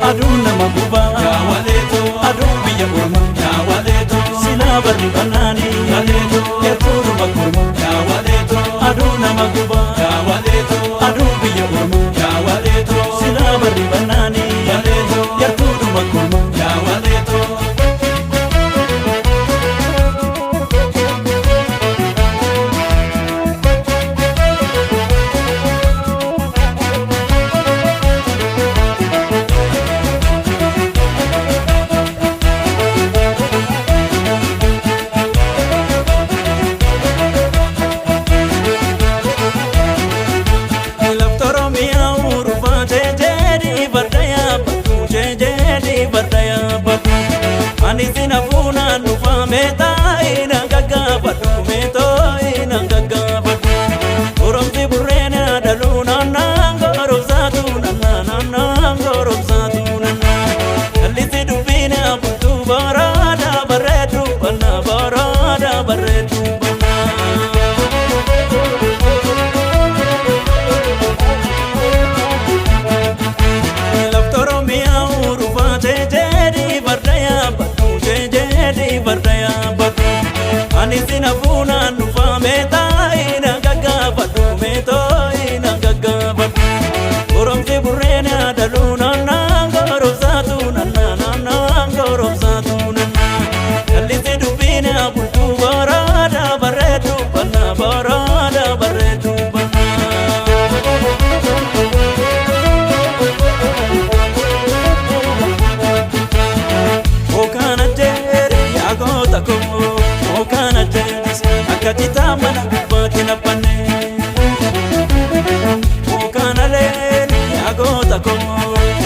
Aduun nama gubaa, aduun biyya ormaa, silaa barri bannaanii, yartuudhuma kormaa. Aduun nama gubaa, aduun biyya ormaa, silaa barri bannaanii, yartuudhuma kormaa. Lafti Oromiyaa urufaa jeejeedhi farda yaabbatu jeejeedhi farda yaabbatu. Ani sina fuunaan dhufaa meetaa na gaggaafadhu meetoo na gaggaafadhu. Goromsi burreen dhaluu naannaan goromsaatu naannaa naannaan goromsaatu naannaa. Jallisii dubbiin bultuu baraada bareedu bannaa baraada bareedu bannaa. Lafti Oromiyaa urufaa jeejeedhi farda yaabbatu jeejeedhi farda yaabbatu. Ani sina fuunaan dhufaa meetaa na gaggaafadhu meetoo na gaggaafadhu. Goromsi burreen dhaluu naannaan goromsaatu naannaa naannaan goromsaatu naannaa. Jallisii dubbiin bultuu baraada bareedu bannaa baraada bareedu bannaa. Mookana jeere yaa goota koo, mookana jeeres akka citaa mana gubbaatti naffanne. Mookana leele yaa goota koo,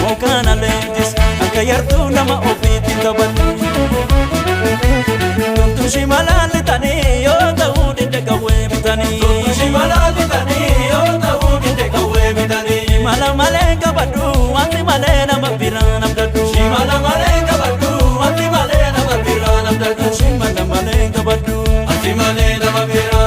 mookana leenjis akka yartuu nama ofiitti taphanne. Tontuu shimalaa lixanii yoo ta'uu didde qawwee bitanii. Tontuu shimalaa lixanii yoo ta'uu didde qawwee bitanii. Shimala malee qabadhu wanti malee nama biraa namdadhu. Shimala malee qabadhu wanti malee nama biraa namdadhu. Shimala malee qabadhu. Ati malee nama biraa